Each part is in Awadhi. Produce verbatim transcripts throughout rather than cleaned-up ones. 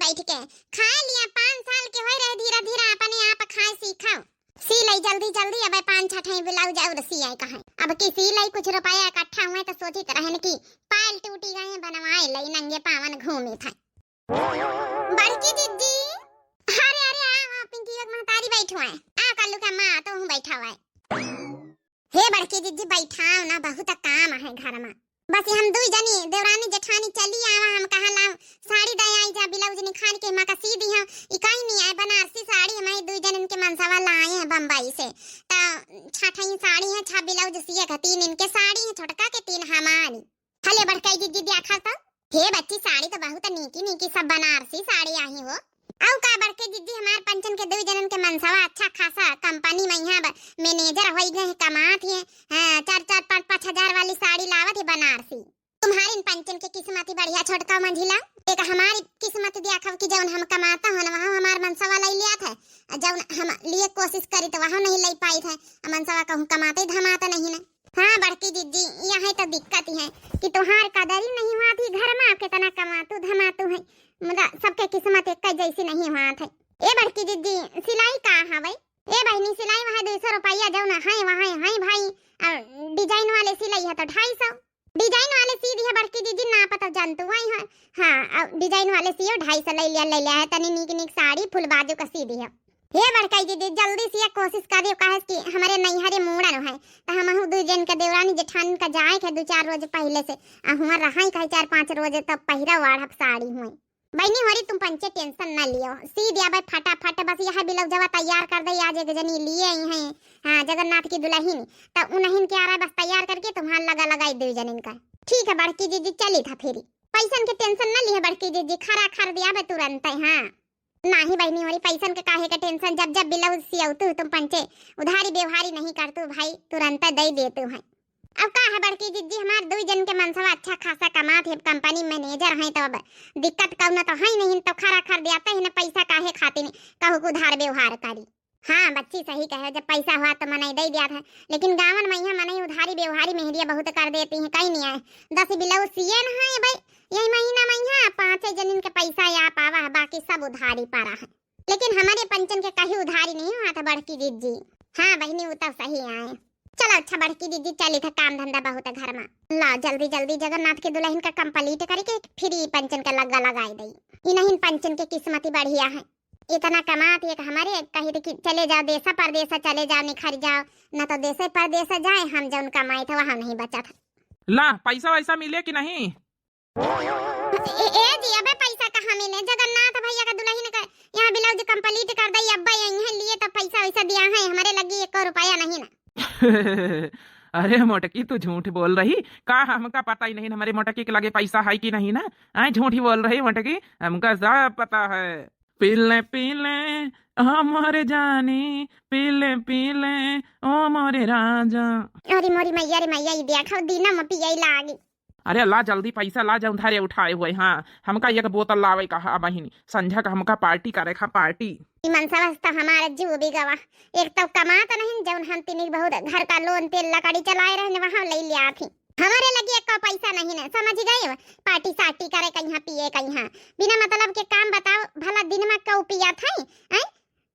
बैठ के खाए लिया, पाँच साल के होए रहे, धीरे धीरे अपने आप खाए सीखो। सी लई जल्दी जल्दी, अब पाँच छह ठे ब्लाउज और सियाई कहे। अब की सी लई, कुछ रुपया इकट्ठा हुए तो सोचित रहन कि पायल टूटी गए, बनवाए लई, नंगे पावन घूमी था। बड़की जिज्जी, अरे अरे, आ, आ पिंकी एक महतारी बैठो है। आ कल्लू का माँ, तो हूँ बैठा हुआ है। हे बड़की जिज्जी, बैठाओ ना, बहुत काम है घर में। बस हम दुई जनी देवरानी जेठानी चली आवा, हम कहा लाओ साड़ी दे आई जा, ब्लाउज निखार के माँ का सी दी है। ई कहीं नहीं आए, बनारसी साड़ी हमारी दुई जन इनके मनसवा लाए हैं बम्बई से। तो छह ठई साड़ी है, छह ब्लाउज सिए का, तीन इनके साड़ी है, छोटका के तीन हमारी। हले बड़काई जिज्जी देखा तो, हे बच्ची, साड़ी तो बहुत नीकी नीकी सब बनारसी साड़ी आई हो। अउ का बड़के जिज्जी, हमार पंचन के दुई जनन के मनसवा अच्छा खासा कंपनी में यहाँ ब-, मैनेजर होई गए हैं, कमात हैं, हाँ, चार चार पाँच पाँच हजार वाली साड़ी लावत है बनारसी। तुम्हारी इन पंचन के किस्मत ही बढ़िया छोटका मंझिला, एक हमारी किस्मत देखा कि जौन हम कमाता हो ना, वहाँ हमार मनसवा लाई लिया था, जौन हम लिए कोशिश करी तो वहाँ नहीं लाई पाई था, मनसवा कहूँ कमाते धमाता नहीं ना। हाँ बड़की जिज्जी, यही तो दिक्कत है कि तोहार कदरी नहीं हुआ थी घर में, कितना कमातू धमातू है, मुदा सबके किस्मत एक जैसी नहीं हुआ थे। ए बड़की जिज्जी, सिलाई का हवे? ए बहिनी, सिलाई वहाँ दो सौ रुपया जौन है, वहाँ है भाई, और डिजाइन वाले सिलाई है तो ढाई सौ। डिजाइन वाले सी दिया बड़की जिज्जी, नाप तो जानतू आई है। हाँ, और डिजाइन वाले सियो ढाई सौ ले लिया, ले लिया है, तनी नीक नीक साड़ी फुल बाजू का सी दिया। हे बड़काई जिज्जी, जल्दी से एक कोशिश करियो, काहे कि हमरे नैहरे मूड़न है, तो हमहू दुई जन के देवरानी जेठान का जाए के दो चार रोज पहले से, आ हुआ रहाई कहे चार पाँच रोज, तब पहिरा वाढ़ब साड़ी हुए। बहनी होरी, तुम पंचे टेंशन न लियो, सी दिया भाई फटाफट, बस यह ब्लाउजवा तैयार कर दे, आज एक जनी लिए आई हैं, हाँ, जगन्नाथ की दुल्हन, तो उन्हीं के आ रहा है, बस तैयार करके तुम्हार लगा लगाई दो जनिन का। ठीक है बड़की जिज्जी, चली था फिर, पैसन के टेंशन न लियो बड़की जिज्जी, खरा खर दिया भाई तुरंत, हाँ। नाही बहिनी होरी, पैसन के काहे के टेंशन, जब जब ब्लाउज सियौतू तुम पंचे, उधारी व्यवहारी नहीं करतू भाई, तुरंत दे देतू हैं। अब का है बड़की जिज्जी, हमार दुई जन के मनसवा अच्छा खासा कमात है, कंपनी मैनेजर हैं, तो अब दिक्कत कौनो तो है नहीं, तो खरा खर दियाते हैं ना, पैसा काहे खातिर कहू के उधार व्यवहार करी। हाँ बच्ची सही कहे, जब पैसा हुआ तो मनई दे दिया था, लेकिन गाँवन में यहाँ मनई उधारी व्यवहारी मेहरिया बहुत कर देती हैं, कहीं नहीं आए। दस ब्लाउज सिए न है भाई, यही महीना में यहाँ पाँचे जनिन के पैसा आ पावा है, बाकी सब उधारी पड़ा है। लेकिन हमारे पंचन के कहीं उधारी नहीं हुआ था बड़की जिज्जी। हाँ बहिनी, वो तो सही आए। चलो अच्छा बड़की जिज्जी, चली था, काम धंधा बहुत है घर में। ला जल्दी जल्दी जगन्नाथ के दुल्हन का complete करके फिर ई पंचन का लग्गा लगाई दई। इन्हीं पंचन के किस्मत ही बढ़िया है, इतना कमात एक हमारे कही थी कि चले जाओ देशा परदेशा, चले जाओ निखर जाओ, न तो देशे परदेशा जाए, हम जौन कमाई था वहाँ नहीं बचा था। ला पैसा वैसा मिले कि नहीं? ए, ए जी, अबे पैसा कहाँ मिले? जगन्नाथ भैया का दुल्हन का यहाँ ब्लाउज complete कर दई, अब्बा यहीं है लिए तो पैसा वैसा दिया है, हमारे लगी एक रुपया नहीं ना। अरे मोटकी, तू झूठ बोल रही का? हमका पता ही नहीं हमारे मोटकी के लगे पैसा है कि नहीं ना। आए, झूठी बोल रही मोटकी, हमका सब पता है। पीले पीले हमारे जानी, पीले पीले ओ मोरे राजा। अरे मोरी मैया रे मैया, ई देखो दीना म पियाई लागी। अरे ला जल्दी पैसा ला, जौन धारे उठाए हुए। हाँ, हमका एक बोतल लावे का हा बहिनी, संझा का हमका party करे का party। ई मनसवा से तो हमारा जीव भी गवा, एक तो कमात नहीं, जौन हम तिनी बहुत घर का लोन तेल लकड़ी चलाए रहने वहाँ ले लिया थी। हमारे लगे एक पैसा नहीं ना, समझ गए? Party साटी करे कहीं पिए कहीं, बिना मतलब के काम बताओ, भला दिन में कऊ पिया था? हैं?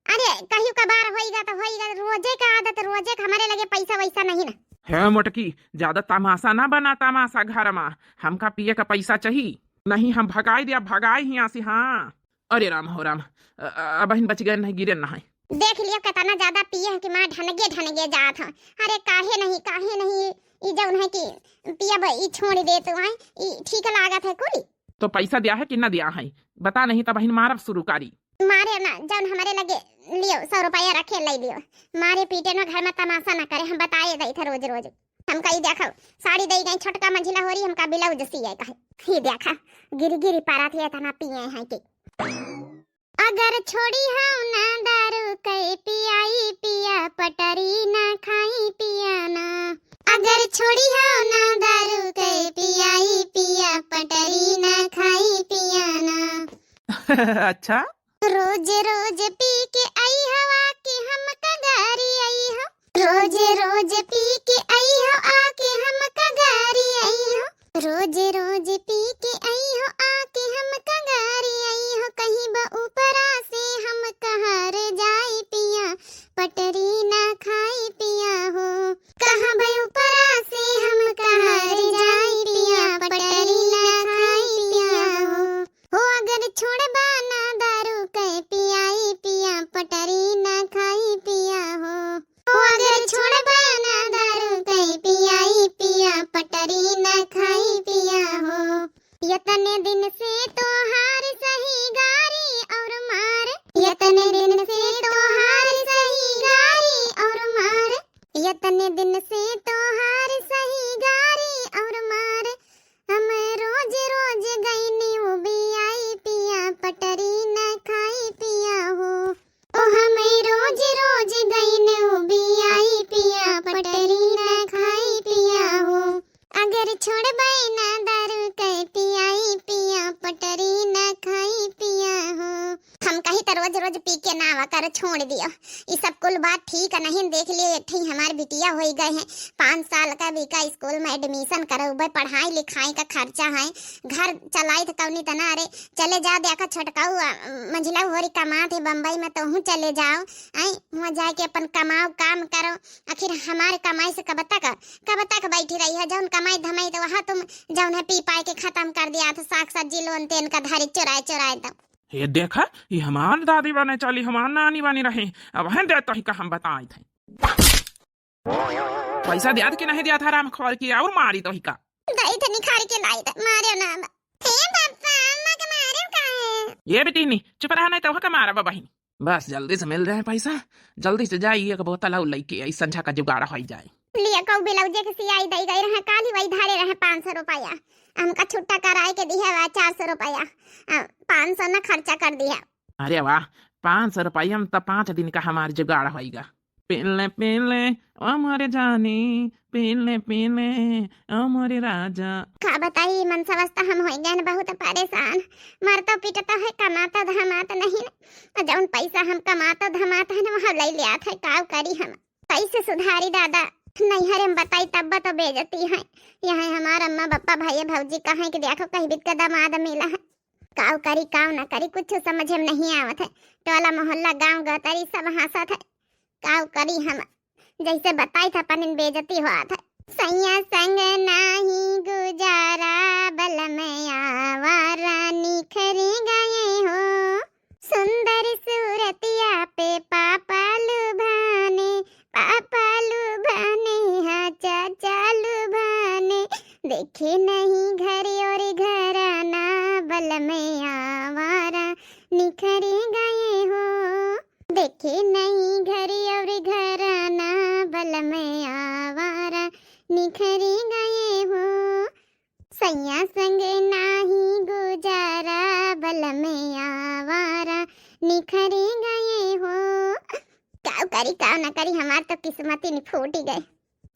अरे कहियो कबार होइगा तो होइगा, रोजे का आदत, रोजे का, हमारे लगे पैसा वैसा नहीं ना। हे मोटकी, ज्यादा तमाशा ना बना, तमाशा घर में। हमका पिए का पैसा चाहिए, नहीं हम भगाई दिया, भगाई हियाँ से। हाँ, अरे राम हो राम, अ, अ, अबहिन बच गए, नहीं गिरे ना है। देख लियो कितना ज्यादा पिए है कि माँ ढनगे ढनगे जात है। अरे काहे नहीं, काहे नहीं, ई जौन है कि पियब ई छोड़ दे तो आई, ई ठीक लागत है कुली। तो पैसा दिया है कि ना दिया है, बता, नहीं तबहिन मारब शुरू करी। मारे ना, जौन हमारे लगे लियो, सौ रुपया रखे, ले लियो। मारे पीटे न घर में तमाशा ना करे, हम बताए दई थे रोज रोज। हमका ई देखो, साड़ी दई गई छोटका मंझिला होरी, हमका ब्लाउज सिए कहे। ही देखा, गिरी गिरी पारा थे, इतना पिए हैं कि। अगर छोड़ी हो ना दारू के पियाई पिया, पटरी ना खाई पिया ना। अगर छोड़ी हो ना दारू के पियाई पिया, पटरी ना खाई पिया ना। अच्छा? रोज रोज पी के आई हवा के हमका गारी आई हो। रोज रोज पी के आई हो, आके हमका गारी आई हो। रोज रोज पी के आई हो, आके हमका गारी आई हो। कहीं यतने दिन से तोहार सही गारी और मार, यतने दिन से तोहार सही गारी और मार, यतने दिन से तोहार सही गारी और मार। हम रोज रोज गईनी उबियाई पिया, पटरी न खाई पिया हो। ओ हम रोज रोज गईनी उबियाई पिया, पटरी न खाई पिया हो। अगर छोड़बै ना दारू कै पियाई पिया, पटरी ना खाई पिया हो। हम कही त रोज रोज पी के ना आवा कर, छोड़ दियो। ई सब कुल बात ठीक नहीं, देख लिए एक ठे हमार बिटिया होई गए हैं, पाँच साल का, बीका स्कूल में admission करउबे, पढ़ाई लिखाई का खर्चा है, घर चलाई त कौनी तना। अरे चले जा, देखा छोटकाऊ, अ, मंझिला होरी कमात है बम्बई में, तोहू चले जाओ, आई वहाँ जाके अपन कमाओ, काम करो। आखिर हमारे कमाई से कब तक, कब तक बैठी रही है? जौन कमाई धमाई तो वहाँ तुम जौन है पी पाए के खत्म कर दिया था, साग सब्जी लोन तेन का धरी चुराए चुराए तो। ये देखा, ये हमार दादी बने चली, हमार नानी बनी रही। अब हैं देता ही का हम बताई थे। पैसा दिया था कि नहीं दिया था राम खोर की, और मारी तो ही का। दई थे निखार के लाई थे, मारे ना अब। हे पापा, अम्मा के मारे का है? ये बेटी नी, चुप रहा नहीं तो का मारा बहिनी। बस जल्दी से मिल जाए पैसा, जल्दी से जाई एक बोतल और लइके आई, संझा का जुगाड़ होई जाए। लिया कौ ब्लाउजे के सियाई दई गई रहे, काली वही धारे रहे पाँच सौ रुपया, हमका छुट्टा कराए के दिया हुआ चार सौ रुपया, आ, पाँच सौ न खर्चा कर दिया। अरे वाह, पाँच सौ रुपया में तो पाँच दिन का हमार जुगाड़ होइगा। पीले पीले ओ मोरे जानी, पीले पीले ओ मोरे राजा। का बताई, मनसा वस्ता हम होई गए न बहुत परेशान, मरता पिटता है, कमाता धमाता नहीं न, जौन पैसा हम कमाता धमाता है न वहाँ ले लिया था, का करी हम, कैसे सुधारी दादा? नैहरे में बताई तब तो बेइज्जती है। यहाँ हमार अम्मा बप्पा भाई भौजी कहें कि देखो कहीं बित के दामाद मिला है। काव करी काव ना करी कुछ समझे में नहीं आवत है। टोला मोहल्ला गांव गतरी सब हंसत है। काव करी हम, जैसे बताई था पनिन बेइज्जती होत है। सैया संग नाही गुजारा, बलम आवारा निखरी गए हो। सुंदर सूरतिया पे पापा लुभाने, पापा लुभाने, हाँ चाचा लुभाने। देखे नहीं घर और घराना, बलम आवारा निखरी गए हो। देखे नहीं घर और घराना, बलम आवारा निखरी गए हो। सैया संग नाही गुजारा, बलम आवारा निखरी गए हो। काव करी काव न करी, हमार तो किस्मत ही फूटी गए।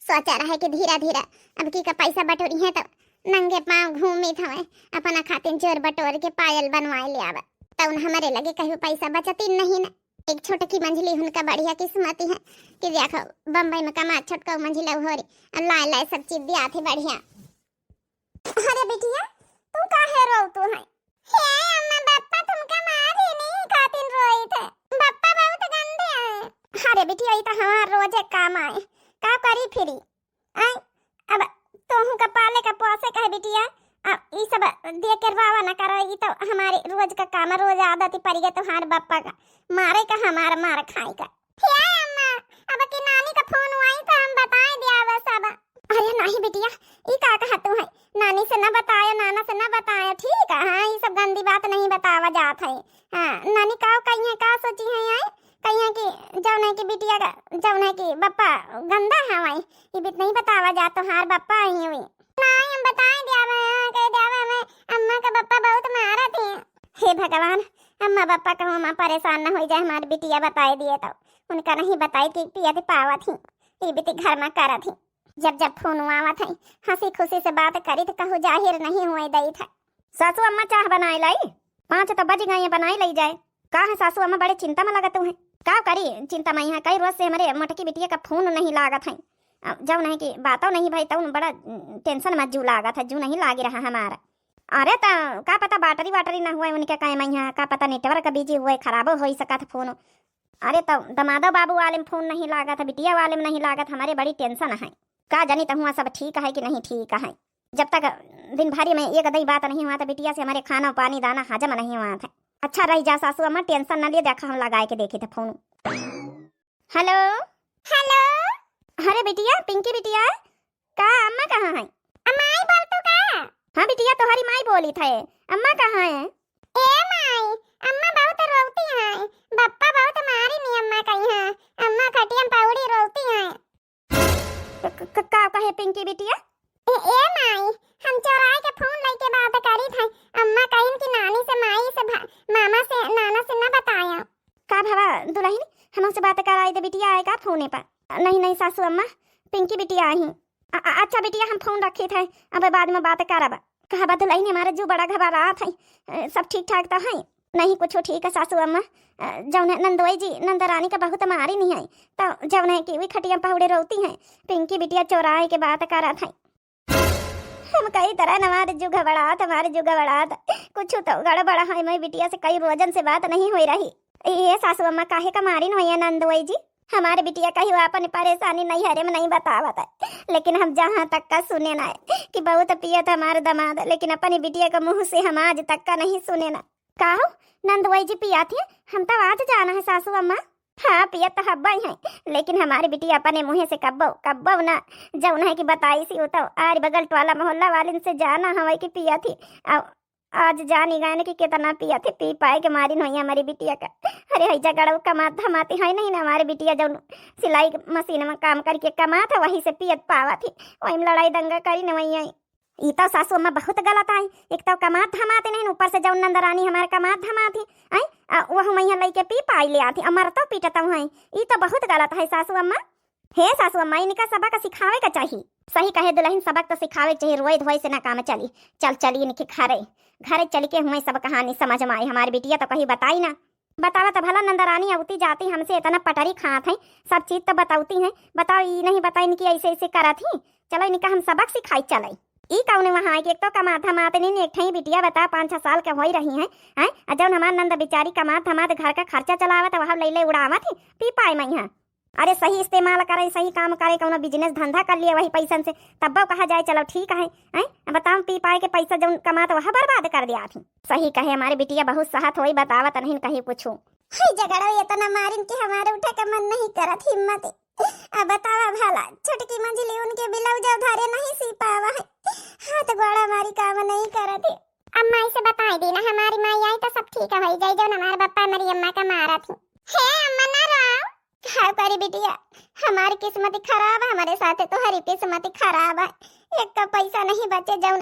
सोचा रहे कि धीरा धीरा अब की का पैसा बटोरी है तो नंगे पाँव घूमी थवे, अपना खातिर जोर बटोर के पायल बनवाए ले आवा। तउन हमरे लगे कहीं पैसा बचती नहीं न। एक छोटकी मंझली हुनका बढ़िया किस्मती है कि देखो बम्बई में कमा छोटका मंझला होरी, लाए लाए सब चीज दिया थे बढ़िया। अरे बिटिया, तू काहे रोवतू है? हे अम्मा, बप्पा तुमका मारे नहीं खातिन रोई थे। बप्पा बहुत गंदे हैं। अरे बिटिया, ई तो हमार रोजे काम आए। का करी फिरी? आए, अब तोहू का पाले का पोसे का है बिटिया। अब ई सब दिया करवावा ना करो, ई तो हमारे रोज का काम, रोज आदत ही पड़ गया तुम्हारे बप्पा का। मारे का हमार मार खाए का। हे अम्मा, अब की नानी का फोन आई तो हम बताए दिया बस अब। अरे नहीं बिटिया, ई का कहत तू है? नानी से ना बतायो, नाना से ना बतायो, ठीक है? हाँ, ई सब गंदी बात नहीं बतावा जात है। हाँ, नानी का कही है, का सोची है? आई कही है कि जौन है कि बिटिया का, जौन है कि बप्पा गंदा है, वही ई बित नहीं बतावा जात, तोहार बप्पा आई हुई। नहीं, हम बताए दिया बा, हाँ, कह दिया बा, हमें अम्मा का बप्पा बहुत मारत हैं। हे भगवान, अम्मा बप्पा कहूँ अम्मा परेशान न होई जाए, हमार बिटिया बताए दिए तो। उनका नहीं बताई कि पियत पावत ही, ई बिती घर में करत ही। जब जब फोन आवत है, हंसी खुशी से बात करी तो कहूँ जाहिर नहीं हुए दई था। सासू अम्मा चाह बनाए लाई, पाँच तो बज गए, बनाए लाई जाए। का है सासू अम्मा, बड़े चिंता में लगत हुए? का करी चिंता में, यहाँ कई रोज से हमारे मोटकी बिटिया का फोन नहीं लागत है। अब जब नहीं कि बातों नहीं भाई, तब बड़ा, उम, टेंशन में जू लागत है, जू नहीं लागी रहा हमारा। अरे त का पता बैटरी वाटरी ना हुए उनके काहे में, यहाँ का पता नेटवर्क बिजी हुए, खराबो होई सकत फोन। अरे त दमादो बाबू वाले में फोन नहीं लागत, बिटिया वाले में नहीं लागत, हमारे बड़ी टेंशन है। का जानी त हुआ सब ठीक है कि नहीं ठीक है। जब तक दिन भरी में एक दई बात नहीं हुआ त बिटिया से हमारे खाना पानी दाना हजम नहीं हुआ था। अच्छा रही जा सासू अम्मा, टेंशन न लिए, देखा हम लगाए के देखे थे फोन। हेलो। हेलो। अरे बिटिया, पिंकी बिटिया, का अम्मा कहाँ है? अम्मा आई बोल तू का? हाँ बिटिया, तोहरी माई बोलित है। अम्मा कहाँ है? ए माई, अम्मा बहुत रोवती हैं, बप्पा बहुत मारिन अम्मा कइहाँ। अम्मा खटिया में पहुड़ी रोवती हैं। क-, क-, क-, का कहे पिंकी बिटिया? ए, ए माई, हम चोराए के फोन लइके बात करित हैं। अम्मा कहिन कि नानी से, माई से, भा-, मामा से, नाना से न बताया। का भवा दुलहिन, हमसे बात कराई दे बिटिया, आए का फोने पर? नहीं, नहीं सासू अम्मा, पिंकी बिटिया आई। अ-, अ-, अच्छा बिटिया, हम फोन रखित है, अब बाद में बात करब। कहा बा दुलहिन, हमारा जू बड़ा घबरात है, अ, सब ठीक ठाक तो है? नहीं, कुछ ठीक है सासू अम्मा। अ, जौन है नंदोई जी, नंदरानी का बहुत मारिन है, तो जौन है कि वी खटिया पहुड़े रोवती हैं, पिंकी बिटिया चोराए के बात करत है। हम कही तरह न, हमारे जू घबरात, हमारे जू घबरात, कुछ तो गड़बड़ है, मैं बिटिया से कई रोजन से बात नहीं होई रही। ये सासू अम्मा काहे का मारिन होइहैं नंदोई जी? हमारे बिटिया कहियो अपन परेशानी नैहरे में नहीं बतावत है, लेकिन हम जहाँ तक का सुने ना है कि बहुत पियत हमारे दामाद, लेकिन अपनी बिटिया के मुँह से हम आज तक का नहीं सुने ना। का हो नंदोई जी, पियत ही? हम तो आज जाना है सासू अम्मा। हाँ, पियत तो हब्बा ही है, लेकिन हमारे बिटिया अपने मुँह से कब्बो, कब्बो ना, जौन है कि बताइसी उ तो आर बगल टोला मोहल्ला वालिन से जाना हवे कि पियत ही। अब आज जानी गए न कि कितना पियत ही, पी पाए के मारिन होइहैं हमारी बिटिया का। अरे, है झगड़ा कमात धमाती है नहीं ना हमारे बिटिया, जौन सिलाई मशीन में काम करके कमात है, वही से पियत पावत ही, वही में लड़ाई दंगा करिन वही है। ई तो सासू अम्मा बहुत गलत आई, एक तो कमात धमात नहीं, ऊपर से जौन नंदरानी हमारे कमात धमात ही, आई, आ, वह वहीं लइके पी पाई ले आती, अमर तो पीटत हैं, ई तो बहुत गलत है सासू अम्मा। हे सासू अम्मा, इनका सबक सिखावे का चाही। सही कहे दुलहिन, सबक तो सिखावे के चाही, रोए धोए से ना काम चली। चल, चली इनके घरे, घरे चल के हुए सब कहानी समझ में आई। हमारी बिटिया तो कहीं बताई ना, बतावा तो भला नंदरानी अउती जाती हमसे इतना पटरी खात है, सब चीज तो बतौती हैं, बताओ ई नहीं बताइन कि ऐसे ऐसे करत ही। चलो इनका हम सबक सिखाई चले। ई कौन वहाँ है कि एक तो कमात धमात नहीं, एक ठई बिटिया बता पाँच छह साल के होई रही हैं, हैं? आ जौन हमार नंद बिचारी कमात धमात घर का खर्चा चलावत, वह ले ले उड़ावत ही, पी पाए मैं यहाँ। अरे सही इस्तेमाल करे, सही काम करे, कौनो बिजनेस धंधा कर लिए वही पैसन से, तब्बो कहा जाए चलो ठीक है, हैं? अब बताओ पी पाए के पैसा जौन कमात वह बर्बाद कर दिया थी। सही कहे हमारे बिटिया बहुत सहत होई, बतावत नहीं कहीं कुछ। हाय झगड़ा इतना मारिन कि हमारे उठे के मन नहीं करत हिम्मत। अब बतावा भला, छोटकी मंझली उनके ब्लाउज उधारे नहीं सी पावा है, हाथ गोड़ा मारी काम नहीं करत है। अम्मा इसे बताई दी ना, हमारी माई आई तो सब ठीक हो जाई, जौन हमारे बप्पा हमारी अम्मा का मारा थी। हे अम्मा ना रो। का करी बिटिया, हमारी किस्मत खराब है, हमारे साथे तोहरी किस्मत खराब है। एक का पैसा नहीं बचे, जौन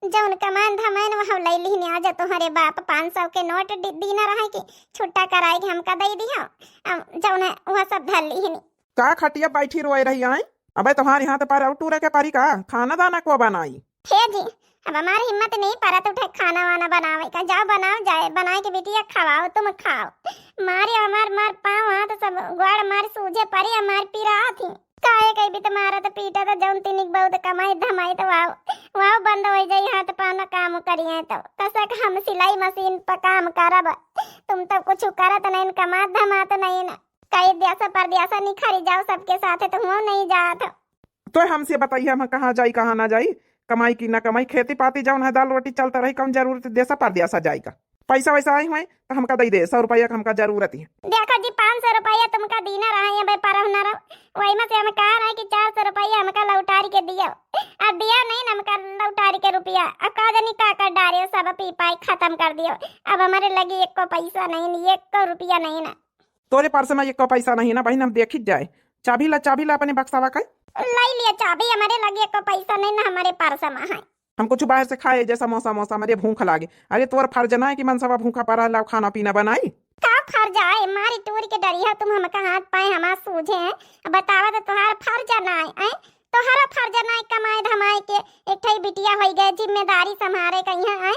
जौन कमान धमान वहाँ ले लिहने। आज तोहरे बाप पाँच सौ के नोट दि-, दीना रहे कि छुट्टा कराए के हमका दे दिहो, अ, जौन है वह सब धर लिहने। का खटिया बैठी रोए रही आई? अबे तोहार यहाँ तो पर टूरे के परी का? खाना दाना को बनाई? हे जी, अब हमार हिम्मत नहीं परत उठे खाना वाना बनावे का। जाओ बनाओ जाए, बनाए के बिटिया खवाओ, तुम खाओ। मारे हमार, मार पाँव हाथ सब गोड़ मार सूझे परे, हमार पिरात ही। काहे कई भी तुम्हारा तो पीटा तो जौन तिनिक बहुत कमाई धमाई तो वाव, वाव बंद हो जाई, हाथ पाना काम करिए तो। कसक हम सिलाई मशीन पर काम करब, तुम तो कुछ करत नहीं, कमात धमात नहीं ना। कई देश परदेश निखरी जाओ सबके साथे, तो हुआ नहीं जात। तो हमसे बताइए, हम कहाँ जाई, कहाँ ना जाई, कमाई की ना कमाई, खेती पाती जौन है, दाल रोटी चलता रही, कौन जरूरत देशा परदेशा जाई का? पैसा वैसा आई हुए तो हमका दे दे, सौ रुपया का हमका जरूरत है। देखो जी, पाँच सौ रुपया तुमका दीना रहा है, भाई परहना रहो, वही में से हम कहा रहे कि चार सौ रुपया हमका लौटारी के दियो, अब दियो नहीं ना हमका लौटारी के रुपया, अब का जानी का कर डारे, सब पी पाई खत्म कर दियो। अब हमारे लगी एको पैसा नहीं, एको रुपया नहीं ना। तोरे पर्स में एको पैसा नहीं ना बहिन, हम देखित जाए। चाबी ला, चाबी ला अपने बक्सावा का। लाई लिया चाबी, हमारे लगे एको पैसा नहीं ना, हमारे पर्स में है। हम कुछ बाहर से खाए जे समोसा मोसा, हमारे भूख लागे। अरे तोर फर्ज ना है कि मनसवा भूखा पड़ा लाओ खाना पीना बनाई। का फर्ज आए, मारी टूर के डरिया तुम हमका हाथ पाए हमार सूझे हैं। बतावा तो तोहार फर्ज ना है, हैं? तोहारा फर्ज ना है कमाए धमाए के, एक ठई बिटिया होई गए, जिम्मेदारी संभारे कहीं है, हैं?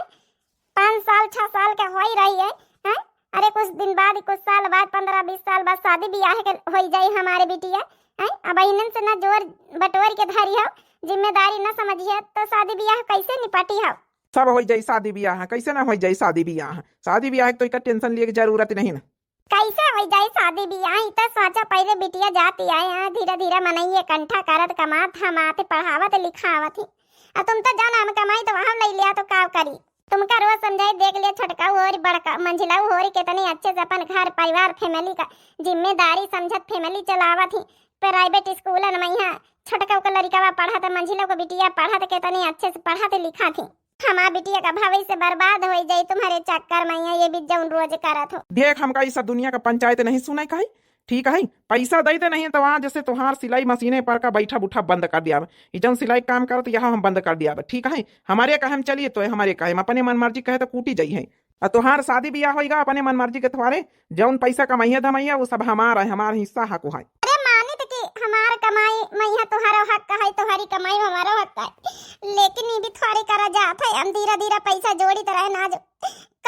पाँच साल, छह साल के होई रही है, हैं? अरे कुछ दिन बाद, कुछ साल बाद, पन्द्रह बीस साल बाद शादी बियाह के होई जाई हमारे बिटिया, हैं? अब इन्हन से ना जोर बटोर के धरी हो, जिम्मेदारी ना समझिए, तो शादी बियाह कैसे निपटी हो? सब होई जाई शादी बियाह, कैसे ना होई जाई शादी बियाह? शादी बियाह के तो इका टेंशन लिए के जरूरत नहीं ना। कैसे होई जाई शादी बियाह? ई तो सोचा पहले बिटिया जाती आए हैं, धीरे धीरे मनइये कंठा करत, कमात, धमात, पढ़ावत, लिखावत ही। आ तुम तो जाना हम कमाई तो वहाँ ले लिया तो का करी? तुमका रोज समझाई, देख लिया, छोटका होरी, बड़का मंझिला होरी, कितनी अच्छे से अपन घर परिवार फैमिली का जिम्मेदारी समझत फैमिली चलावत ही। प्राइवेट स्कूलन में यहाँ छोटका का लड़िकवा पढ़त, मंझिला का बिटिया पढ़त, कितनी अच्छे से पढ़त हमार बिटिया का भविष्य बर्बाद होइ जाई तुम्हरे चक्कर में, ये भी जौन रोज करत हो। देख, हमका ई सब दुनिया का पंचायत नहीं सुनाई काहे, ठीक है? पैसा दे दे, नहीं तो आज से तोहार सिलाई मशीने पर का बैठा बुठा बंद कर दिया। ई जौन सिलाई काम करत यह हम बंद कर दिया, ठीक है? हमारे कहे हम चलिए तो हमारे कहे हम अपने मन मर्जी कहे तो कूटी जाई है। आ तोहार शादी बियाह होइगा अपने मन मर्जी के थोड़े, जौन पैसा कमाइया धमाइया वो सब हमार है, हमार हिस्सा हक है। अरे मानित कि हमार कमाई मइहा तोहारो हक है, तोहारी कमाई में हमारो हक है, लेकिन ई भी थोड़ी करा जात है। हम धीरे धीरे पैसा जोड़ी तो रहे ना, आज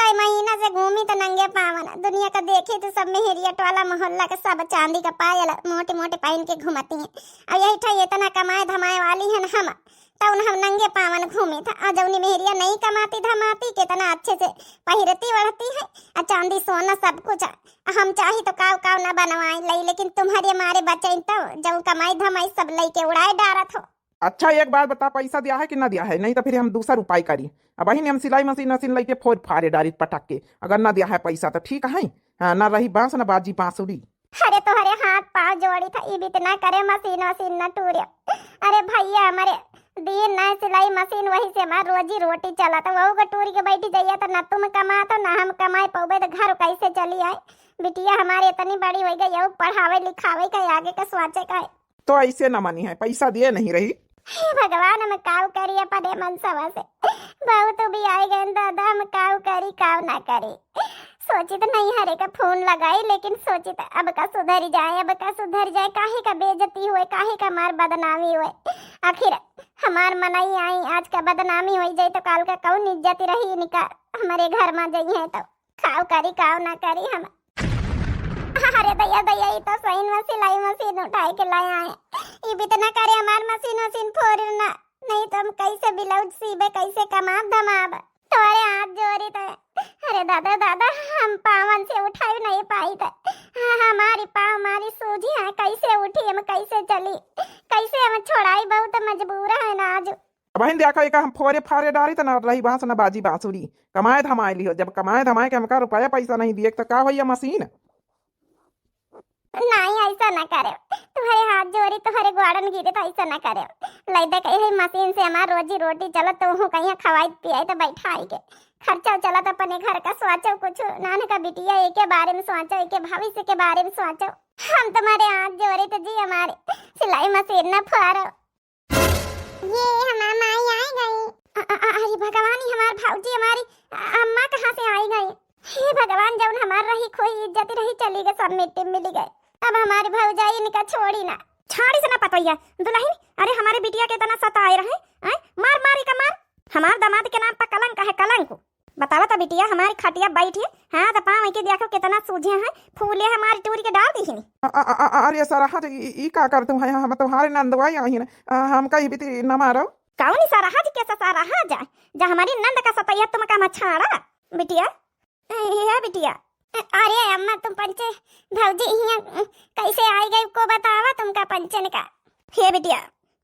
कई महीना से घूमी तो नंगे पावन, दुनिया का देखी तो सब मेहरिया टोला मोहल्ला के सब चांदी का पायल मोटे मोटे पहन के घूमती हैं। अब यही ठा इतना कमाए धमाए वाली है ना हम, तौन हम नंगे पावन घूमी था। आ जौनी मेहरिया नहीं कमाती धमाती, कितना अच्छे से पहिरती ओढ़ती है, आ चांदी सोना सब कुछ। आ हम चाही तो काव काव ना बनवाए लई, लेकिन तुम्हरे मारे बचे तो जौन कमाई धमाई सब लई के उड़ाए डारत हो। अच्छा, एक बात बता, पैसा दिया है कि ना दिया है? नहीं तो फिर हम दूसर उपाय करी। अबहिन हम सिलाई मशीन वशीन लइके फोर फारे डारी पटक के, अगर ना दिया है पैसा तो ठीक है, हाँ, ना रही बांस ना बाजी बांसुरी। अरे तोहरे हाथ पाँव जोड़ी था, ई भी इतना करे, मशीन वशीन ना टूरे। अरे भैया, हमारे दिन ना सिलाई मशीन, वही से हमार रोजी रोटी चलत, वहू को टूरी के बैठी जाइए तो ना तुम कमात हो ना हम कमाए पौबे, तो घर कैसे चली आए? बिटिया हमारे इतनी बड़ी होइ गई, यहू पढ़ावे लिखावे का आगे का सोचे का है। तो ऐसे न मानी है, पैसा दिए नहीं रही। हे भगवान, हम काव करी अपने मनसवा से। बहुत भी आए गए दादा, हम काव करी, काव ना करी। सोचित नहीं हरे का फोन लगाई, लेकिन सोचित अब का सुधर जाए, अब का सुधर जाए, काहे का बेइज्जती हुए, काहे का हमार बदनामी हुए। आखिर हमार मनई आई, आज का बदनामी होइ जाए तो काल का कौन इज्जत रही इनका, हमारे घर में जाई है तो। काव करी, काव ना करी हम। अरे दैया, दैया, ई तो सही में सिलाई मशीन उठाए के लाए आए। ई भी तो ना करे हमार मशीन वशीन फोड़ ना, नहीं तो हम कैसे ब्लाउज सीबे, कैसे कमाब धमाब। तोरे हाथ जोड़ी तो। अरे दादा, दादा, हम पावन से उठाई नहीं पाई तो। हाँ, हमारी पाँव हमारी सूजी है, कैसे उठी हम, कैसे चली, कैसे हम छोड़ाई, बहुत मजबूर है ना आज। अबहिन देखा, एका हम फोरे फारे डारी त ना रही बांस ना बाजी बांसुरी। कमाए धमाए लिहो, जब कमाए धमाए के हमका रुपया पैसा नहीं दिए त का होइया मशीन? नहीं, ऐसा ना करे, तुम्हारे हाथ जोड़ी, तुम्हारे ग्वाड़न गिरे तो ऐसा ना करे। लई दे कहे मशीन से हमार रोजी रोटी चलत, तो हूँ कहीं खवाई पियाई तो बैठाई के खर्चा चलत अपने घर का। सोचो कुछ, नान का बिटिया एके बारे में सोचो, एके भविष्य के बारे में सोचो। हम तुम्हारे हाथ जोड़ी तो जी, हमारे सिलाई मशीन ना फाड़ो। ये हमार माई आई गई। अ-, अ-, अ-, अरे भगवान, ये हमार भौजी, हमारी अ-, अम्मा कहाँ से आई गई? हे भगवान, जौन हमार रही खोई इज्जत रही चली गई, सब मिट्टी में मिली गई। अब हमारी भौजाई इनका छोड़ी ना। छाड़ी से ना पतोइया, दुल्हन, अरे हमारे बिटिया के इतना सताए रहे, हैं? मार, मार, इका मार। हमार दामाद के नाम पर कलंक है, कलंक। बतावा तो बिटिया, हमारी खटिया बैठी, हाथ पाँव के देखो कितना सूझे हैं, फूले हमारी टूरी के डाल दी ही। अ-, अ-, अ-, अ-, अरे सरहज, ई, ई का करतू है? हम तुम्हारे नंदवाई आई हैं, अ, हमका ई बीती न मारो। कौन सरहज के सरहज है, जा हमारी नंद का सतैया तुम का मछाड़ा? बिटिया, ए, ए, बिटिया। अ-, अरे अम्मा, तुम पंचे भौजी हियाँ, अ, कैसे आई गई को बतावा तुमका पंचन का? हे बिटिया,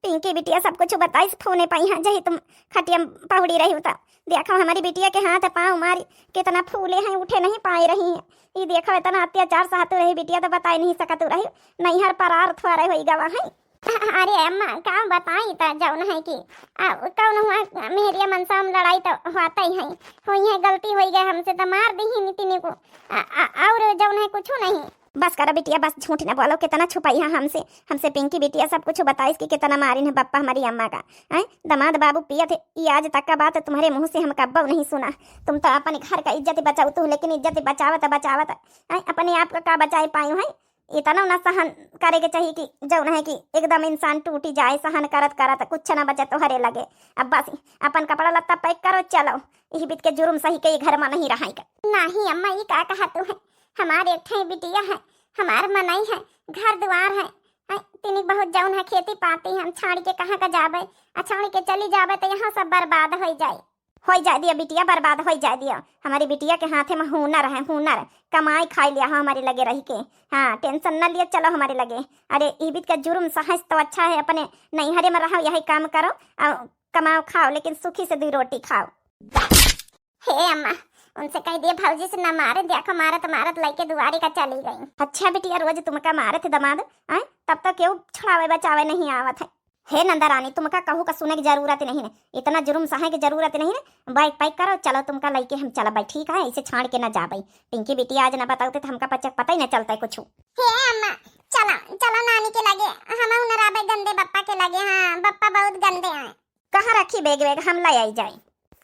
पिंकी बिटिया सब कुछ बताइस फोने पर, यहाँ जही तुम खटिया में पहुड़ी रही उता। देखो हमारी बिटिया के हाथ पाँव मारी, कितना फूले हैं, उठे नहीं पाए रही हैं। ई देखो इतना अत्याचार सहतु रही बिटिया, तो बताए नहीं सकतु रही, नैहर परार थोड़े होई गवा है। अरे अम्मा, का बताई त जौन है कि, आ, कौन हुआ मेहरिया मनसा में लड़ाई तो होता ही है, हुई है गलती होई गए हमसे तो मार दी ही नितिने को, आ, आ, और जौन है कुछ नहीं। बस करा बिटिया, बस झूठ न बोलो, कितना छुपाई है हमसे, हमसे पिंकी बिटिया सब कुछ बताइस कि कितना मारिन है बप्पा हमारी अम्मा का। हैं? दामाद बाबू पियत है, ई आज तक का बात तुम्हारे मुँह से हम कब्बो नहीं सुना। तुम तो अपन घर का इज्जत बचाउतु, लेकिन इज्जत बचावत बचावत, हैं, अपने आप का का बचाए पायु है? इतना ना सहन करे के चाहिए कि जौन है कि एकदम इंसान टूटी जाए, सहन करत करत कुछ ना बचे तोहरे लगे। अब बस अपन कपड़ा लत्ता पैक करो, चलो, यही बीत के जुर्म सही के ई घर में नहीं रहाई का। नहीं अम्मा, ई का कहतु है? हमार एक ठे बिटिया है, हमार मनई है, घर दुआर है, हैं, तिनिक बहुत जौन है खेती पाती है, हम छाड़ी के कहाँ का जाबे? आ छाड़ी के चली जाबे तो यहाँ सब बर्बाद होई जाए। होई जाए दिया बिटिया, बर्बाद होई जाए दिया। हमारी बिटिया के हाथे में हुनर है, हुनर, कमाई खाई लिया हो हमारे लगे रही के। हाँ, tension न लिया, चलो हमारे लगे। अरे, ई बीत का जुर्म सहस तो अच्छा है, अपने नैहरे में रहो, यही काम करो, आ, कमाओ खाओ, लेकिन सुखी से दुई रोटी खाओ। हे अम्मा, उनसे कह दिए भौजी से न मारे, देखो मारत मारत लइके दुआरी का चली गई। अच्छा बिटिया, रोज तुमका मारत है दामाद, आय? तब तो केहू छुड़ावे बचावे नहीं आवत है। हे नंदा रानी, तुमका कहू का सुने की जरूरत नहीं है, इतना जुर्म सहे की जरूरत नहीं है। Bag pack करो, चलो तुमका लइके हम चलबै, ठीक है? इसे छाड़ के न जाबै। पिंकी बिटिया आज न बताउते तो हमका पच-, पता ही न चलता कुछ। हे अम्मा, चला, चला नानी के लगे, हम न रहबै गंदे बप्पा के लगे। हाँ, बप्पा बहुत गंदे हैं। कहाँ रखी bag वैग, हम लै आई जाए।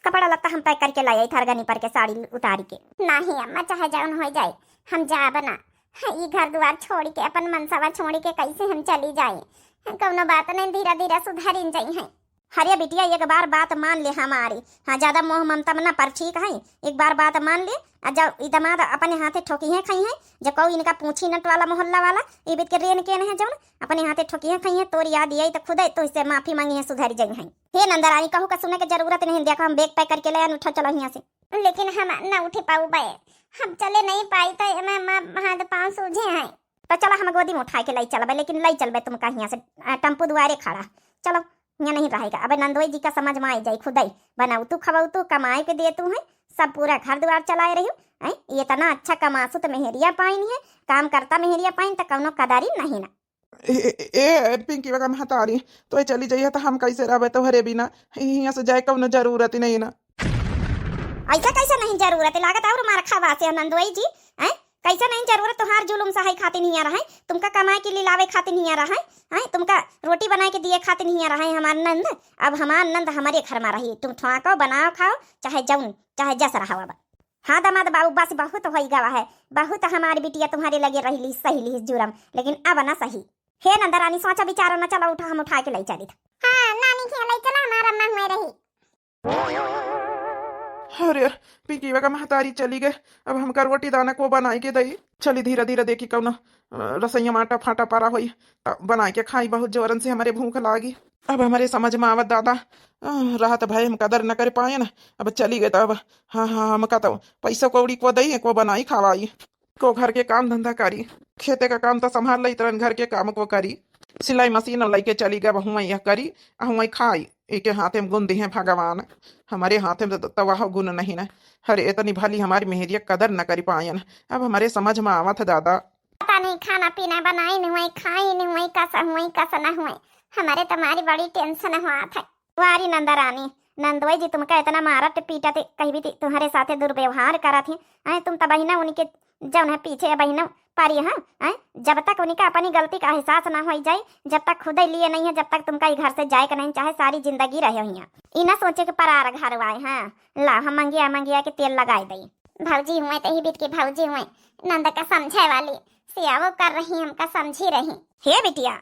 कपड़ा लत्ता हम pack करके लै आई, थरगनी पर के साड़ी उतारी के। नहीं अम्मा, चाहे जौन हो जाए, हम जाब ना। ई घर दुआर छोड़ी के, अपन मनसवा छोड़ी के कैसे हम चली जाए? कौनो बात नहीं, धीरे धीरे सुधरिन जाई हैं। हरे बिटिया, एक बार बात मान ले हमारी। हाँ, ज्यादा मोह ममता में ना पर, ठीक है? एक बार बात मान ले। आ जब ई दमाद अपने हाथे ठोकी हैं खाई हैं, जब कहू इनका पूछी नट वाला मोहल्ला वाला, ई बीत के रेन केन है जौन, अपने हाथे ठोकी हैं खाई हैं, तोर याद आई तो खुदे तो इससे माफी मांगी है, सुधर जाई हैं। हे नंदरानी, कहू का सुने के जरूरत नहीं, देखो हम bag pack करके लै आन, उठो चलो हियाँ से। लेकिन हम न उठे पाउबै, हम चले नहीं पाई तो एमे माँ हाथ पाँव सूझे हैं। तो चला हम गोदी में उठाए के लै चलबै, लेकिन लै चलबै तुमका हियाँ से, आ, टेम्पू दुआरे खड़ा। चलो, हियाँ नहीं रहेगा। अब नंदोई जी का समझ में आई जाई, खुदै बनाउतू खवउतू कमाए के देतू हैं, सब पूरा घर दुआर चलाए रही हैं। ये इतना अच्छा कमासुत मेहरिया पाइन है, काम करता मेहरिया पाइन तो कौनो कदारी नहीं ना। ए, ए, ए, ए, पिंकी बका महतारी, तो चली जाइए तो हम कैसे रहबे तोहरे बिना? हियाँ से जाए कौनो जरूरत ही नहीं ना। ऐसा कैसे नहीं जरूरत है? लागत और मार खावा से नंदोई जी, हैं? कैसे नहीं जरूरत? तुहार जुलुम सहाय खातिर हियाँ रहे, तुमका कमाए के लिए लावे खातिर हियाँ रहे, हैं? तुमका रोटी बनाए के दिए खातिर हियाँ रहे हमार नंद। अब हमार नंद हमारे घर में रही, तुम ठुआको बनाओ खाओ, चाहे जौन चाहे जस रहो। अब हाँ दमाद बाबू, बस बहुत होई गवा है, बहुत हमार बिटिया तुम्हारे लगे रही ली, सही ली जुरम, लेकिन अब ना सही। हे नंदरानी, सोचा विचारो ना, चलो उठा, हम उठा के लै चली। हाँ नानी, के लै चला, हमार अम्मा हुए रही। अरे, पिंकी बका महतारी चली गए, अब हमका रोटी दाना को बनाई के दई? चली धीरे धीरे, देखी कौनो, अ, रसोइया में आटा फाटा परा होई, त बनाई के खाई, बहुत जोरन से हमारे भूख लागी। अब हमारे समझ में आवत दादा, अ, रहत भय हम कदर न कर पाए ना, अब चली गए तो अब, हाँ, हाँ, हमका तो पैसा कौड़ी को दई, को बनाई खवाई, को घर के काम धंधा करी, खेते का काम तो संभाल लई, तरन घर के काम को करी, सिलाई मशीन लैके चली गए, हुआं यह करी, हुआं खाई। एके हाथे में गुण दिहे भगवान, हमारे हाथे में तो, तो वह गुण नहीं ना। अरे इतनी भली हमारी मेहरिया कदर न करी पायन, अब हमारे समझ में आवत है दादा। पता नहीं खाना पीना बनाई न हुए, खाई न हुए, कस हुए, कस न हुए, हमारे तुम्हारी बड़ी tension हुआ था। वारी नंदरानी, नंदोई जी तुमका इतना मारत पीटत कही भी तुम्हारे साथे दुर्व्यवहार करत ही, आए तुम तब बहिना उनके जौन है पीछे बहिना पारी है, हैं? जब तक उनका अपनी गलती का एहसास ना होई जाए, जब तक खुदे लिए नहीं है, जब तक तुमका ई घर से जाए के नहीं, चाहे सारी जिंदगी रहे हुई हैं। ई ना सोचे के परार घर आए हैं। ला, हम मंगिया मंगिया के तेल लगाए दई। भौजी हुए, तही बीत के भौजी हुए, नंद का समझे वाली सियावो कर रही, हमका समझी रही। हे बिटिया,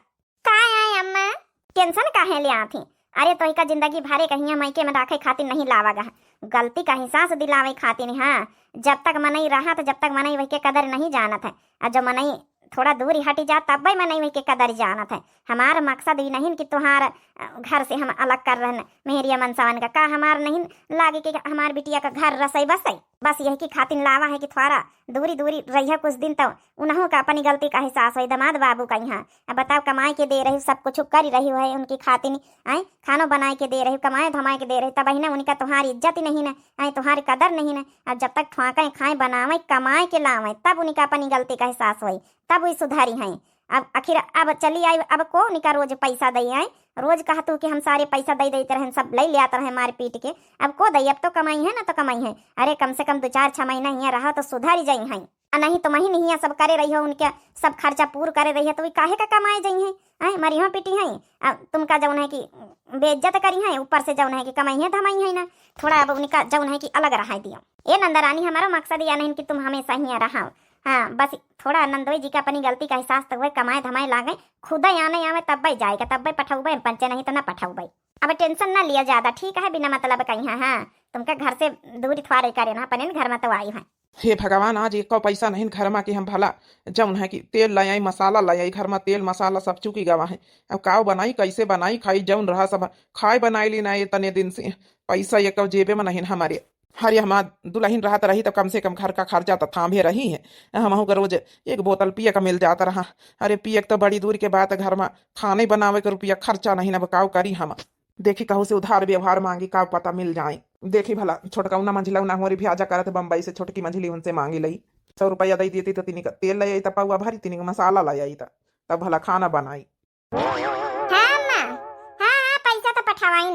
का आए अम्मा? Tension काहे ले आत ही? अरे तोहिका जिंदगी भरे कहिया मायके में राखे खातिर नहीं लावा गा, गलती का एहसास दिलावे खातिर। हाँ, जब तक मनई रहत, जब तक मनई वही के कदर नहीं जानत है, और जो मनई थोड़ा दूर हट जात तब मनई वही के कदर जानत है। हमार मकसद ई नहीं कि तुहार, अ, घर से हम अलग कर रहन मेहरिया मनसवन का, का हमार नहीं लागे कि हमार बिटिया का घर रसई बसई? बस यही की खातिर लावा है कि थोड़ा दूरी दूरी रहिया कुछ दिन, तो उन्हों का अपनी गलती का एहसास होई। दमाद बाबू का यहाँ अब बताओ, कमाए के दे रही, सब कुछ करी रही है उनकी खातिर, आए खानो बनाए के दे रही, कमाए धमाए के दे रही, तब ही ना उनका तुम्हारी इज्जत ही नहीं ना, आए तुम्हारी कदर नहीं ना। अब जब तक ठुआके खाए बनावे, कमाए के लावे, तब उनका अपनी गलती का एहसास होई, तब वो सुधारी हैं। अब आखिर अब चली आई, अब को उनका रोज पैसा दे आए? रोज कहतू कि हम सारे पैसा दे देते रहन, सब ले ले आते रहे मार पीट के। अब को दई? अब तो कमाई है ना, तो कमाई है। अरे कम से कम दो चार छह महीना हियाँ रहा तो सुधर जाई हैं। आ नहीं तो महीन हियाँ सब करे रही हो, उनके सब खर्चा पूर करे रही है, तो वे काहे का कमाए जाई हैं? आए मरिहो पीटी हैं। आ तुमका जौन है कि बेइज्जत करी हैं, ऊपर से जौन है कि कमाई है धमाई है ना। थोड़ा अब उनका जौन है कि अलग रहा दियो। ए नंदरानी, हमारा मकसद यह नहीं कि तुम हमेशा हियाँ रहो। हाँ, बस थोड़ा नंदोई जी का अपनी गलती का एहसास तो हुए, कमाए धमाए लागे, खुदे आने आवे तब्बे जाएगा, तब्बे पठौबे, पंचे नहीं तो ना पठौबे। अब tension ना लिया ज्यादा, ठीक है, बिना मतलब कहीं। हाँ, हाँ, तुमका घर से दूरी थ्वारे करे ना, अपने घर में तो आई है। हे भगवान, आज एको पैसा नहीं घर में कि हम भला जौन है कि तेल ले आई, मसाला ले आई, घर में तेल मसाला सब चुकी गवा है। अब काव बनाई, कैसे बनाई, खाई जौन रहा सब खाए बनाई ली ना इतने दिन से। पैसा एको जेबे में नहीं हमारे। अरे हमार दुल्हन रहत रही तो कम से कम घर का खर्चा तो थामे रही है। हमहू का रोज एक बोतल पिए का मिल जात रहा। अरे पिए के तो बड़ी दूर के बात, घर में खाने बनावे के रुपया खर्चा नहीं, अब काव करी हम। देखी कहू से उधार व्यवहार मांगी, काव पता मिल जाए। देखी भला छोटका उना मंझिला उना हमारी ब्याजा करत बम्बई से, छोटकी मंझिली उनसे मांगी लई। सौ रुपया दे देती तो तिनी का तेल ले आई, तब पौवा भरी, तिनी का मसाला ले आई, तब भला खाना बनाई। हाँ अम्मा,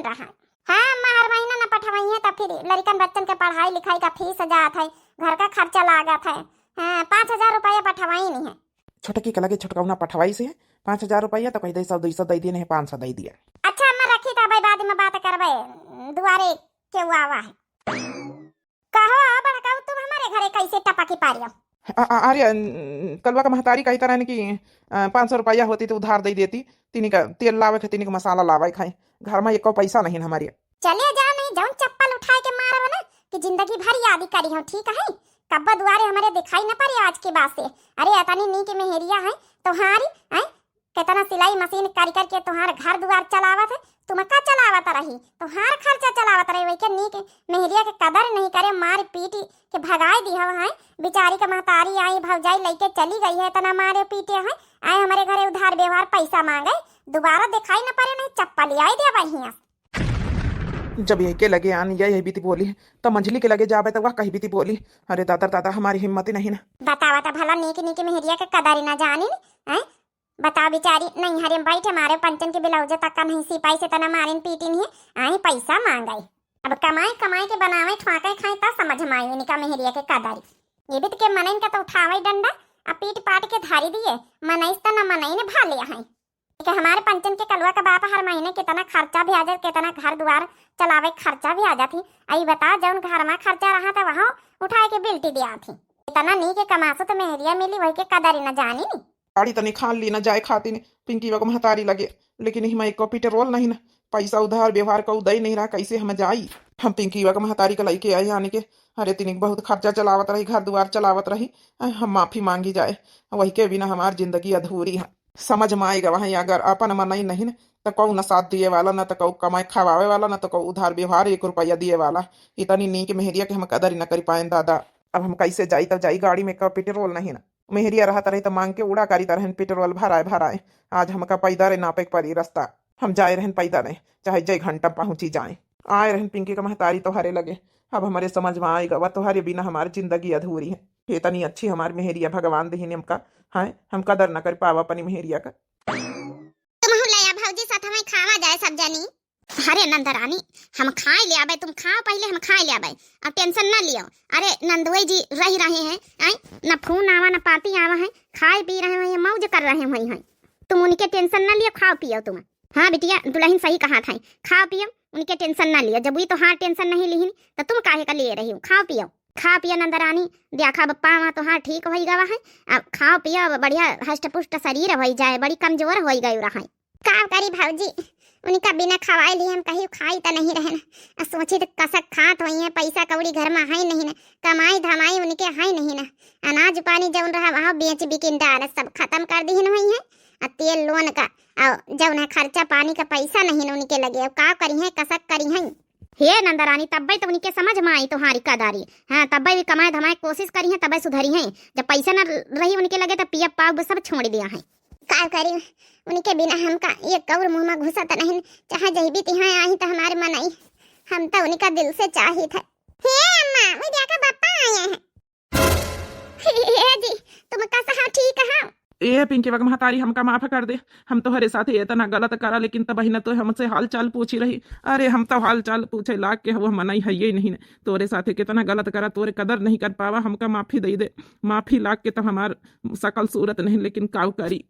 रहा। हाँ, अम्मा हर महीना न पठवइहें, त फिर लड़िकन बच्चन के पढ़ाई लिखाई का फीस जात है, घर का खर्चा लागत है। हाँ, पाँच हजार रुपया पठवइनी है। छोटकी के लगे छोटकउना पठवाइस है पाँच हजार रुपया, त कहि दे सौ दुइ सौ दइ दिए, नहीं पाँच सौ दइ दिए। अच्छा अम्मा, रखी, त अबे बाद में बात करबे, दुआरे केहू आवा है। कहो बड़काऊ, तुम हमारे घरे कैसे टपकी पारियो? अ-, अ-, अरे, अन, कलवा का महतारी कहित रहन कि, अ, पाँच सौ रुपया होती त उधार दइ देती, तिनी का तेल लावे खाए, तिनी का मसाला लावे खाए, घर में एको पैसा नहीं हमारे। चले जाओ, नहीं जउन चप्पल उठाए के मारब ना कि जिंदगी भर याद करिहो, ठीक है? कब्बो दुआरे हमरे दिखाई न पड़े आज के बाद से। अरे अतनी नीक मेहरिया है तोहारी, हैं? केतना सिलाई मशीन करि करि के तोहार घर दुआर चलावत है, तुम का चलावत रही? तोहार खर्चा चलावत रही, वही के नीक मेहरिया के कदर नहीं करे, मार पीट के भगाए दिहव है। बिचारी के महतारी आई, भौजाई लइके चली गई है, इतना मारे पीटे है, आए हमरे घरे उधार व्यवहार पैसा मांगे, दुबारा दिखाई न पड़े, नहीं चप्पल आई दे बहिया। जब यही के लगे आन या यही बीती बोली, त मंझली के लगे जाबे त वह कही बीती बोली। अरे दादा दादा, हमारी हिम्मत ही नहीं ना। बतावा त भला, नीक नीक मेहरिया के कदर ही ना जानी, हैं? बताओ बिचारी, नैहरे में बैठे मारे पंचन के ब्लाउज तक का नहीं सिपाई से तना मारिन पीटिन है, आई पैसा मांगाई। अब कमाए कमाए के बनावे ठुआके खाए त समझ में आई इनका मेहरिया के कदरी। ये भी त के मनइन का तो उठावे डंडा, आ पीट पाट के धारी दिए, मनइस त न मनइन भाले हैं। कि हमारे पंचन के कलुआ का बाप हर महीने कितना खर्चा ब्याज, कितना घर दुआर चलावे खर्चा ब्याज थी। आई बता, जउन घर में खर्चा रहा था वहाँ उठाए के बिल्टी दिया थी। इतना नीक कमासु त मेहरिया मिली, वही के कदर ही न जानी नी। गाड़ी तनी खान ली न जाए खातिर पिंकीवा के महतारी लगे, लेकिन हिमा एको पेट्रोल नहीं न, पैसा उधार व्यवहार का उदय नहीं रहा, कैसे हम जाई? हम पिंकीवा के महतारी के लइके आए आने के, अरे तिनिक बहुत खर्चा चलावत रही, घर दुआर चलावत रही, अ, हम माफी मांगी जाए, वही के बिना हमार जिंदगी अधूरी है। समझ में आएगा वहाँ, अगर अपन मनई नहीं न, त कऊ न साथ दिए वाला, न त कऊ कमाए खवावे वाला, न त कऊ उधार व्यवहार एक रुपया दिए वाला। इतनी नीक मेहरिया के हम कदर ही न करी पाएन दादा। अब हम कैसे जाई? तब जाई गाड़ी में का पेट्रोल नहीं न। मेहरिया रहत रही त मांग के उड़ा करी तरहन पेट्रोल भराए भराए। आज हमका पैदल नापे के पड़ी रास्ता। हम जाए रहन पैदल, चाहे जय घंटा पहुँची जाए। आए रहन पिंकी का महतारी तोहरे लगे। अब हमरे समझ में आएगा वा तोहरे बिना हमार जिंदगी अधूरी है। इतनी अच्छी हमार मेहरिया भगवान देहिन हमका, हैं? हम कदर न कर पावा अपनी मेहरिया का। तुमहू ले आ भौजी, साथ में खावा जाए सब जनी। अरे नंदरानी, हम खाए ले आबे, तुम खाओ पहिले, हम खाए ले आबे, अब टेंशन ना लियो। अरे नंदुए जी रही रहे हैं, आए न फोन आवा न पाती आवा है, खाए पी रहे हैं, मौज कर रहे हुए हैं, तुम उनके टेंशन ना लियो, खाओ पियो तुम। हाँ बिटिया, दुल्हन सही कहा था, खाओ पियो, उनके टेंशन ना लियो। जब वी तोहार टेंशन नहीं लिहिन त तुम काहे का लिए रही हो? खाओ पियो, खाओ पियो नंदरानी, देखा अब पावा तोहार ठीक होई गवा है, अब खाओ पियो, अब बढ़िया हष्ट पुष्ट शरीर होई जाए, बड़ी कमजोर होई गई रहा है। का करी भौजी, उनका बिना खवाए लिए हम कहीं खाई त नहीं रहन। आ सोची त कसक खात होई है, पैसा कौड़ी घर में है नहीं न, कमाई धमाई उनके है नहीं न, अनाज पानी जौन रहा वहाँ बेच बिकिन डाल सब खत्म कर दिहन होई है। आ तेल लोन का, आ जौन है खर्चा पानी का पैसा नहीं न उनके लगे, अब का करी है, कसक करी है। हे नंदरानी, तब्बे तो उनके समझ में आई तुम्हारी कदारी। हाँ, तब्बे भी कमाए धमाए कोशिश करी है, तब्बे सुधरी है। जब पैसा न रही उनके लगे तो पिया पाव सब छोड़ दिया है। का करी, उनके बिना हमका एक कौर मुँह में घुसत नहीं, चाहे जही भी तिहाँ आई तो हमारे मन आई। हम तो उनका दिल से चाहित है। हे अम्मा, वो देखा बप्पा आए हैं। हे जी, तुम कसा हो, ठीक हो? ए पिंकी बक महतारी, हमका माफ कर दे। हम तोहरे साथे इतना गलत करा, लेकिन तब बहिना तो हमसे हाल चाल पूछी रही। अरे हम तो हाल चाल पूछे लाग के हुआ मनई है ये नहीं न। तोरे साथे कितना गलत करा, तोरे कदर नहीं कर पावा, हमका माफी दे दे। माफी लाग के तो हमार सकल सूरत नहीं, लेकिन काउ करी।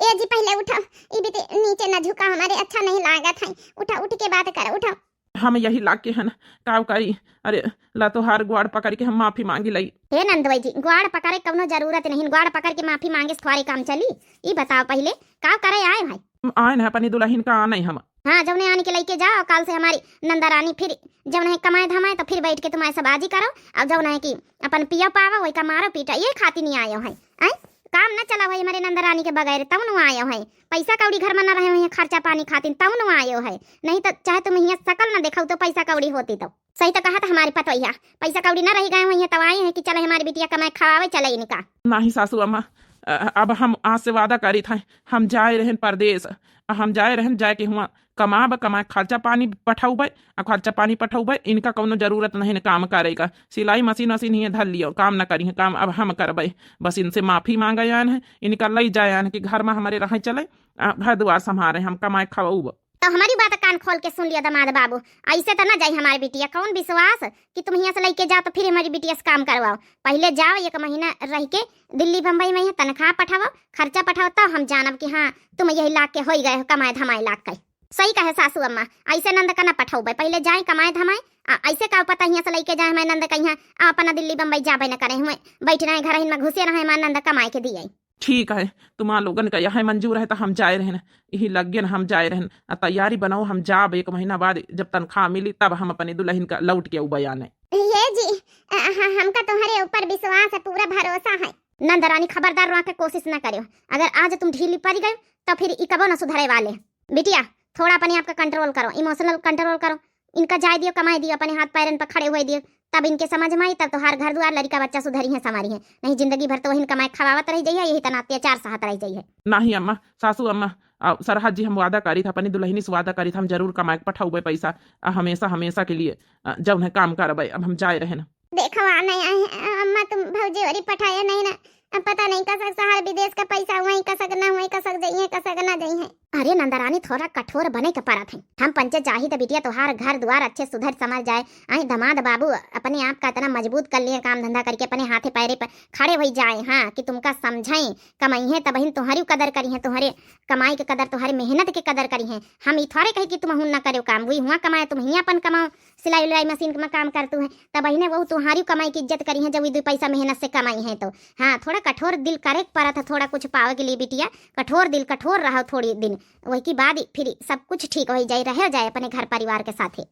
ए जी पहिले उठो, ई बीती नीचे न झुका, हमारे अच्छा नहीं लागत है। उठो, उठ के बात करो, उठो। हम यही लाग के हन, काउ करी? अरे ला तोहार ग्वाड़ पकड़ के हम माफी मांगी लई। हे नंदोई जी, ग्वाड़ पकड़े कौनो जरूरत नहीं, ग्वाड़ पकड़ के माफी मांगे से थोड़े काम चली। ई बताओ पहिले, काउ करे आए भाई? आए न अपनी दुल्हन का आने हम। हाँ, जौने आने के लइके जाओ, काल से हमारी नंदा रानी फिर जौन है कमाए धमाए तो फिर बैठ के तुम्हारे सब आजी करो, और जौन है कि अपन पिया पावा वही का मारो पीटा, ये खातिर नहीं आयो है। आए? काम न चला भाई हमारे नंदा रानी के बगैर, तब नु आयो है। पैसा कौड़ी घर में न रहे हुए हैं, खर्चा पानी खातिर तब नु आयो है। नहीं तो चाहे तुम यहाँ सकल न देखो तो पैसा कौड़ी होती तो। सही तो कहा था हमारी पतोहिया, पैसा कौड़ी न रही गए हुए हैं, तब आए हैं कि चले हमारी बिटिया कमाए खवावे चले इनका। नाही सासू अम्मा, अ, अब हम आज से वादा करी था, हम जाए रहन परदेस, हम जाए रहन, जाए के हुआ कमाब, कमाए खर्चा पानी पठौबे, आ खर्चा पानी पठौबे, इनका कौनो जरूरत नहीं न काम करे का। सिलाई मशीन वशीन हिये धर लियो, काम न करी काम, अब हम करबे। बस इनसे माफी मांगे आन है, इनका लई जाए आन कि घर में हमारे रहे चले, आ, घर दुआर संभारे, हम कमाए खवाऊब। तो हमारी बात कान खोल के सुन लिया दामाद बाबू, ऐसे तो ना जाई हमारी बिटिया। कौन विश्वास कि तुम हियाँ से लइके जाओ तो फिर हमारी बिटिया से काम करवाओ। पहिले जाओ, एक महीना रह के दिल्ली बम्बई में यहाँ तनख्वाह पठाओ, खर्चा पठाओ, तब हम जानब कि हाँ, तुम यही लाग के होई गए हो, कमाए धमाए लाग के। सही कहे सासू अम्मा, ऐसे नंद का ना पठौबे, पहिले जाए कमाए धमाए। आ, ऐसे का पता हियाँ से लइके जाए हमारे नंद का, यहाँ अपना दिल्ली बम्बई जाबे न करे हुए, बैठ रहे घर में घुसे रहे, हमारे नंद कमाए के दिए। ठीक है, तुम्हार लोगन का यह मंजूर है तो हम जाए रहन, यही लग गए न, हम जाए रहन। आ, तैयारी बनाओ, हम जाब एक महीना बाद, जब तनख्वाह मिली तब हम अपने दुल्हन का लौट के उबे आने। ये जी, अ, ह-, हमका तुम्हारे ऊपर विश्वास है, पूरा भरोसा है। नंद रानी, खबरदार रोआ के कोशिश ना करियो, अगर आज तुम ढीली पड़ गए तो फिर ई कबो ना सुधरे वाले। बिटिया, थोड़ा अपने आप का कंट्रोल करो, इमोशनल कंट्रोल करो। इनका जाए दियो, कमाए दियो, अपने हाथ पैरन पर खड़े हुए दियो, तब इनके समझ में आई, तब तोहार घर दुआर, लड़िका बच्चा सुधरी है, संवारी है। नहीं, जिंदगी भर तो वही कमाए खवावत रह जाइए, यही तना अत्याचार सहत रह जाइए। नहीं अम्मा, सासू अम्मा, आ, सरहद जी, हम वादा करी था, अपनी दुल्हनी से वादा करी था, हम जरूर कमाए के पठाउबे पैसा, आ, हमेशा, हमेशा के लिए, आ, जौन है काम करबे। अब हम जाए रहे ना। देखो, आ नहीं आए हैं, अम्मा, तुम भौजी ओरी पठाया नहीं ना। अब पता नहीं कसक शहर विदेश का पैसा हुआ ही, कसक ना हुआ ही, कसक जाइए, कसक ना जाइए। अरे नंदरानी, थोड़ा कठोर बने के परत है। हम पंचे चाही त बिटिया तोहार घर द्वार अच्छे सुधर समझ जाए। आई दामाद बाबू अपने आप का इतना मजबूत कर लिए, काम धंधा करके अपने हाथे पैरे पर खड़े हो जाए, हाँ, कि तुमका समझाई, कमाई है तबहिन तुम्हारी कदर करी है, तुम्हारे कमाई के कदर, तुम्हारी मेहनत के कदर करी है। हम ई थोड़े कही कि तुम हुन ना करो काम, वही हुआ कमाए, तुम ही अपन कमाओ, सिलाई उलाई मशीन में काम करतू है, तब बहिने वो तुम्हारी कमाई की इज्जत करी है, जब वो दो पैसा मेहनत से कमाई है तो। हाँ, थोड़ा कठोर दिल करे के परत है, थोड़ा कुछ पावे के लिए बिटिया, कठोर दिल, कठोर रहो थोड़ी दिन, वही के बाद फिर सब कुछ ठीक हो जाए, रहे जाए अपने घर परिवार के साथे।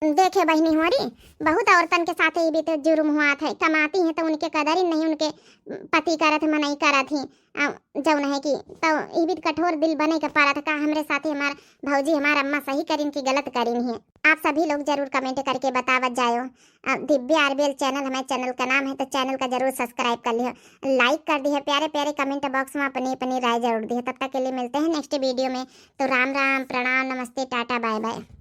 देखे बहिनी होरी, बहुत औरतन के साथे ई भी तो जुर्म हुआ था, कमाती हैं तो उनके कदर ही नहीं, उनके पति करत है, मनई करत ही, आ, जौन है कि तो ई भी कठोर दिल बने के परत है। का हमरे साथे हमार भौजी, हमार अम्मा सही करिन कि गलत करिन है? आप सभी लोग जरूर comment करके बतावत जायो। आ, दिव्या आरबीएल channel हमारे channel का नाम है, तो channel का जरूर subscribe कर लियो, like कर दियो, प्यारे प्यारे comment box में अपनी अपनी राय जरूर दियो। तब तक के लिए मिलते हैं next video में। तो राम राम, प्रणाम, नमस्ते, टाटा, bye bye।